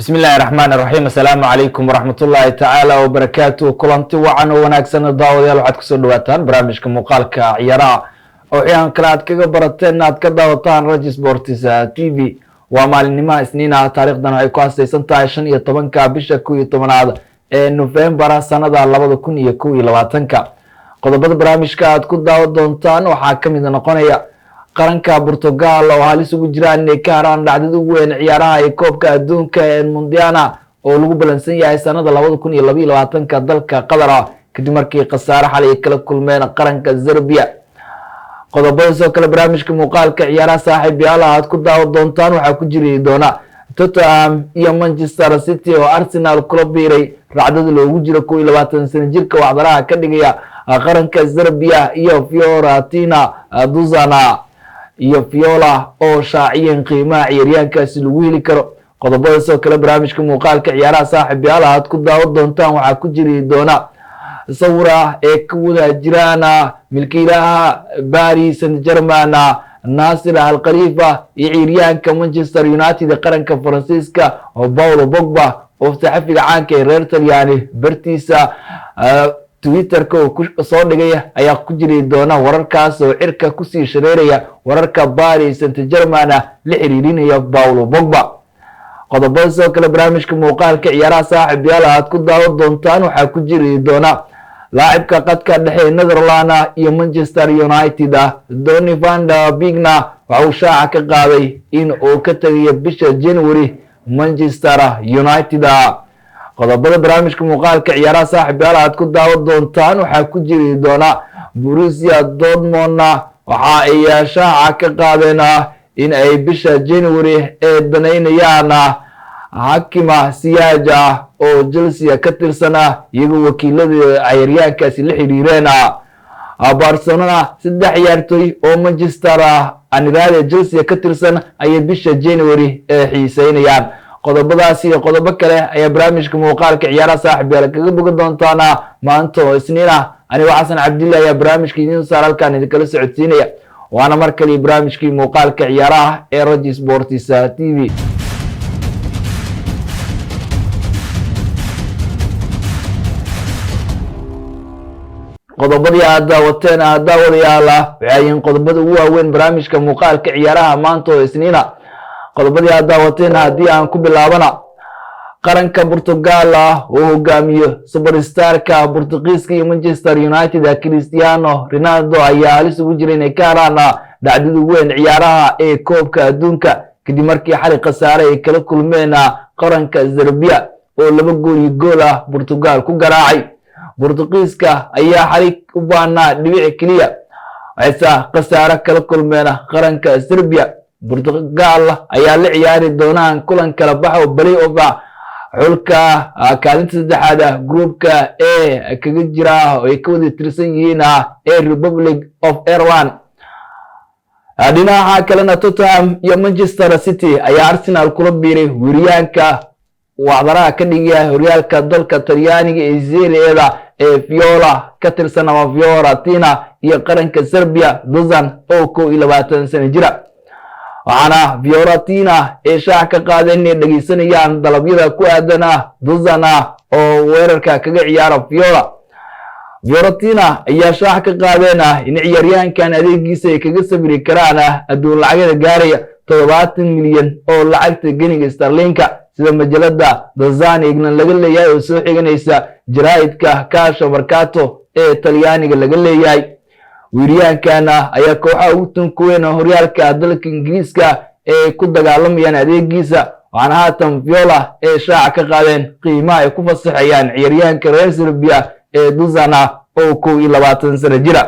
Bismi illaahi raxmaan raxiim. Assalaamu calaykum waraxmatullaahi tacaala wabarakaatu. Kulanti wacan oo wanaagsan, daawadayaal. Waxaad kusoo dhawaataan barnaamijka muuqaalka ciyaaraha oo xiyaan kale aad kaga barateen aad ka daawataan Raji Sports TV. Waa maalinnimaha Isniina, taariikhdan waxay ku hasaysan tahay 15-ka bisha 11-aad ee Nofembara, sanada 2021-ka. Qodobada barnaamijka aad ku daawan doontaan waxaa kamid noqonaya qaranka Portugal oo halis ugu jiraan inay ka haraan dhacdada ugu weyn ciyaaraha ee koobka adduunka ee Mundial oo lagu balansan yahay sanada 2022-ka dalka Qatar ah, kadib markii khasaare xalay ay kala kulmeen qaranka Serbia. Qodobada sidoo kale barnaamijka muuqaalka ciyaaraha, saaxiib yaala, aad ku daawan doontaan waxaa ku jiri doona Tottenham iyo Manchester City oo Arsenal kula biiray racdada loogu jiro 21 sana jirka waxdaraha ka dhigaya qaranka Serbia iyo Fiorentina, Duzana iyo Viola oo shaaciyeen qiimaha ciyaaryahankaasi lagu heli karo. Qodobada sidoo kale barnaamijka muuqaalka ciyaaraha, saaxiib yaala, aad ku daawan doontaan waxaa ku jiri doona sawira ee ka wada jiraan milkiilaha Paris Saint Germain Nasir Al Khalifa iyo ciyaaryahanka Manchester United ee qaranka Faransiiska oo Paulo Pogba, oo saxafiga caanka ee reer Talyaani bartiisa Twitterka uu ku soo dhigay ayaa ku jiri doona wararkaas oo cirka kusii shareeraya wararka Paris Saint Germain la xiriirinaya Paulo Pogba. Qodobada sidoo kale barnaamijka muuqaalka ciyaaraha, saaxiib yaal, aad ku daawan doontaan waxaa ku jiri doona laacibka qadka dhexe Netherland iyo Manchester United Donny van de Beekna waxa uu shaaca ka qaaday in uu ka tegayo bisha January Manchester United. Qodobada barnaamijka muuqaalka ciyaaraha, saaxiib yaal, aad ku daawan doontaan waxaa ku jiri doona Borussia Dortmund waxa ay shaaca ka qaadeen in ay bisha January ee danaynayaan Hakim Ziyech oo Chelsea ka tirsana, iyagoo wakiilada cayaaryahankaasi la xiriireen. Barcelona saddex ciyaartoy oo Manchester aniraade Chelsea ka tirsan ayay bisha January ee xiiseynayaan. Qodobadaas iyo qodobo kale ayaa barnaamijka muuqaalka ciyaaraha, saaxiib yaal, kaga bogan doontaana maanta oo Isniin ah. Anigoo Xasan Cabdillah ayaa barnaamijka idiin saar halkaan idinkala socodsiinaya, waana mar kale barnaamijkii muuqaalka ciyaaraha ee Raji Sports TV. Qodobadii aad daawateen, daawadayaala, waxay yihiin qodobada ugu waaweyn barnaamijka muuqaalka ciyaaraha maanta oo Isniina. Qodobadii aad daawateen haddii aan ku bilaabana, qaranka Portugal oo hogaamiyo superstarka Portugiiska iyo Manchester United Cristiano Ronaldo ayaa halis ugu jira inay ka haraan dhacdada ugu weyn ciyaaraha ee koobka adduunka, kadib markii xali khasaare ay kala kulmeen qaranka Serbia oo 2 gool iyo gool ah Portugal ku garaacay. Portugiiska ayaa xali u baahnaa dhibic keliya, waxayse khasaare kala kulmeen qaranka Serbia. Portugal ayaa la ciyaari doonaan kulan kala baxo play off ah xulka kaalinta saddexaad groupka e kaga jira oo ay ka wada tirsan yihiin ee Republic of Ireland. Dhinaca kalena, Tottenham iyo Manchester City ayaa Arsenal kula biiray weeryaanka wacdaraha ka dhigaya horyaalka dalka Talyaaniga ee Serie A-da ee Viola ka tirsan ama Fiorentina iyo qaranka Serbia Dusan oo 21 sano jira. Waxaana Fiorentina ay shaac ka qaadeen inay dhegeysanayaan dalabyada ku aadana Duzana oo weerarka kaga ciyaara Viola. Fiorentina ayaa shaac ka qaadeen in ciyaaryahankan adeegiisa ay kaga sabiri karaan adduun lacagyada gaaraya 70 milyan oo lacagta geniga sterlinka, sida majalada The Sun England laga leeyahay oo soo xiganaysa jaraa'idka Calcio Mercato ee Talyaaniga laga leeyahay. Weeryahankana ayaa kooxaha ugu tunka weyn horyaalka dalka Ingiriiska ee ku dagaalamayaan adeegiisa, waxaana haatan Viola ee shaaca ka qaadeen qiimaha ay ku fasaxayaan ciyaaryahanka reer Serbia ee Duzana oo 21 sano jira.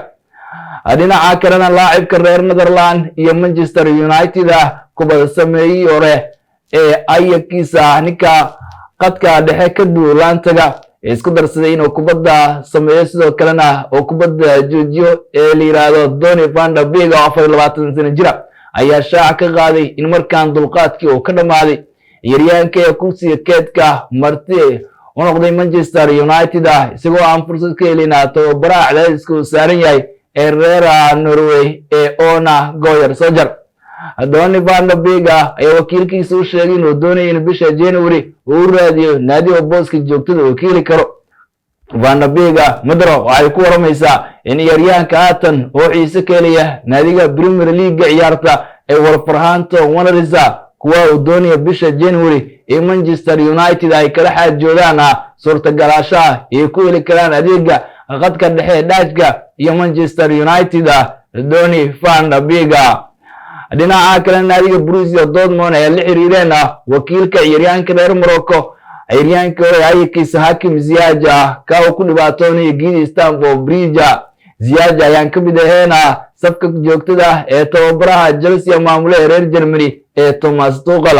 Dhinaca kalena, laacibka reer Netherland iyo Manchester United ah, kubada sameeyey hore ee Ajax-kiisa, ninka qadka dhexe ka duulaantaga ee isku darsaday inuu kubadda sameeyo sidoo kalena oo kubadda joojiyo ee la yiraahdo Donny van de Beek oo 24 sano jira ayaa shaaca ka qaaday in markaan dulqaadkii uu ka dhammaaday. Ciyaaryahanka ee kursiga keedka marti u noqday Manchester United ah, isagoo aan fursad ka helin tababaraha cadaadiska uu saaran yahay ee reera Norway ee Ole Gunnar Solskjaer. Donny van de Beek ayaa wakiilkiisa u sheegay inuu doonayo in bisha January uu u raadiyo naadiga booska joogtada uu ka heli karo. Van de Beek Mirror waxay ku waramaysaa in ciyaaryahanka haatan oo xiise ka helaya naadiga Premier League ciyaarta ee Wolverhampton Wanderers, kuwa uu doonaya bisha January in Manchester United ay kala xaajoodaan suurtagalaashaha ay ku heli karaan adeega khadka dhexe Dutchka iyo Manchester United, Donny van de Beek. Dhinaca kale, naadiga Borussia Dortmund ayaa la xiriireen wakiilka ciyaaryahanka reer Morocco, ciyaaryahanka hore Ajax, Hakim Ziyech, ka uu ku dhibaatoonaya geedi Stamford Bridge. Ziyech ayaan ka mid ahayn safka joogtada ee tababaraha Chelsea maamule ee reer Germany ee Thomas Tuchel,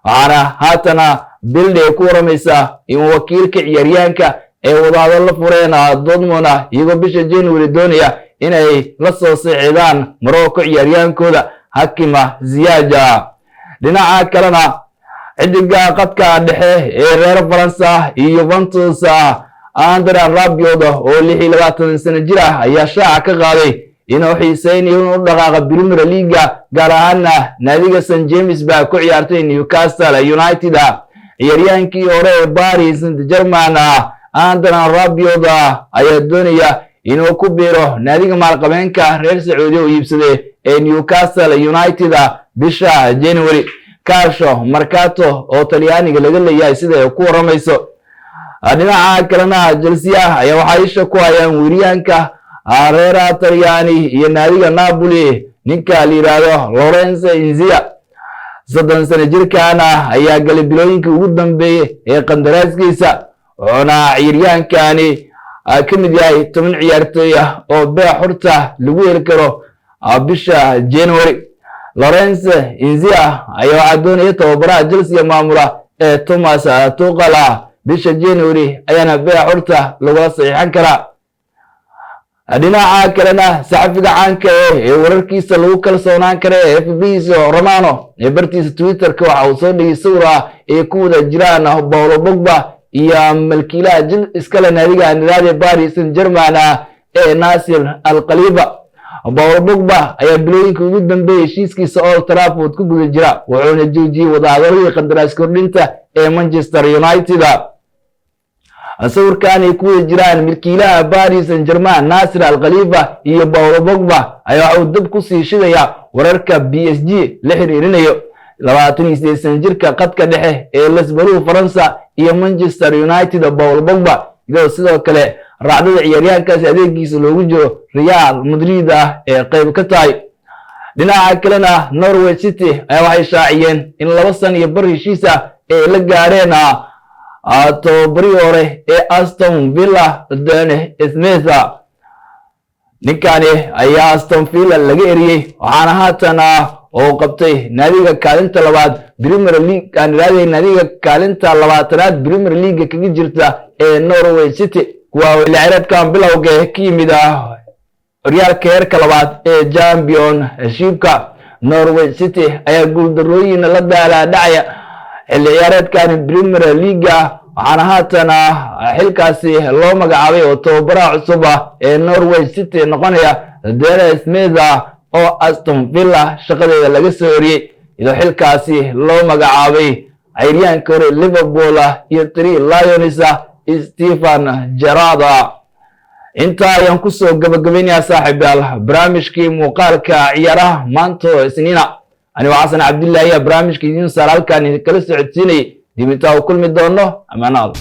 waxaana haatana Bild ay ku waramaysaa in wakiilka ciyaaryahanka ay wadahadal la fureen Dortmund, iyagoo bisha January doonaya inay la soo saxiixdaan Morocco ciyaaryahankooda Hakim Ziyech. Dhinaca kalena, xidiga khadka dhexe ee reer Faransa iyo Juventus, Adrien Rabiot, oo 26 sano jir ah, ayaa shaaca ka qaaday inuu xiiseynayo inuu dhaqaaqa Premier League, gaar ahaana naadiga St James Park ku ciyaartay Newcastle United. Ciyaaryahankii hore ee Paris Saint-Germain, Adrien Rabiot, ayaa doonaya inuu ku biiro naadiga maalqabeenka reer Sacuudiya uu iibsaday ee Newcastle United bisha January. Calcio Mercato oo Talyaaniga laga leeyahay sida ay ku waramayso. Dhinaca kalena, Chelsea ayaa waxaa isha ku hayaan weeraryahanka reera Talyaani iyo naadiga Napoli, ninka la yidhaahdo Lorenzo Insigne. 30 sano jirkaana ayaa galay bilooyinkii ugu dambeeyey ee qandaraaskiisa, wuxuuna ciyaaryahankani ka mid yahay 10 ciyaartooy ah oo beec xurta lagu heli karo bisha January. Lorenzo Insigne ayaa waxaa doonaya tababaraha Chelsea maamula ee Thomas Tuchel. Bisha January ayaana beec xurta lagula saxiixan karaa. Dhinaca kalena, saxafiga caanka ee wararkiisa lagu kalsoonaan kara ee Fabrizio Romano ee bartiisa Twitterka waxa uu soo dhigay sawir ah ay ku wada jiraan Paulo Pogba iyo malkiilaha jil iskale naadiga niraade Paris Saint Germain ee Nasir Al Khalifa. Paulo Pogba ayaa bilooyinka ugu dambeeyey heshiiskiisa Old Trafford ku guda jira, wuxuuna joojiyey wadahadaladii qandaraas kordhinta ee Manchester United. Sawirkan ay ku wada jiraan milkiilaha Paris Saint Germain Nasir Al Khalifa iyo Paulo Pogba ayaa waxa uu dab kusii shidaya wararka PSG la xiriirinayo 28 sano jirka khadka dhexe ee Les Bleus Faransa iyo Manchester United, Paulo Pogba, iyadoo sidoo kale raacdada ciyaaryahankaasi adeegiisa loogu jiro Real Madrid ah ee qayb ka tahay. Dhinaca kalena, Norwich City ayaa waxay shaaciyeen in 2 sano iyo bar heshiisa ay la gaadheen tababarihii hore ee Aston Villa, Dean Smith. Ninkani ayaa Aston Villa laga eriyey, waxaana haatan oo qabtay naadiga kaalinta labaad Premier League, aan iraahday naadiga kaalinta 20aad Premier League kaga jirta ee Norwich City, kuwa xilli ciyaareedkan bilowga ka yimid horyaalka heerka labaad ee Championshipka. Norwich City ayaa guuldarooyin la daalaadhacaya xilli ciyaareedkan Premier League, waxaana haatan xilkaasi loo magacaabay oo tababaraha cusub ah ee Norwich City noqonaya Dean Smith, oo Aston Villa shaqadeeda laga soo eriyey, iyadoo xilkaasi loo magacaabay ciyaaryahanka hore Liverpool iyo Three Lions, Steven Gerrard. Intaa ayaan kusoo gabagabaynayaa, saaxiibayaal, barnaamijkii muuqaalka ciyaaraha maanta oo Isniina. Anigoo Xasan Cabdullaahi ayaa barnaamijka idiin saar halkaan idinkala socodsiinayay. Dib intaa u kulmi doono, amaanaada.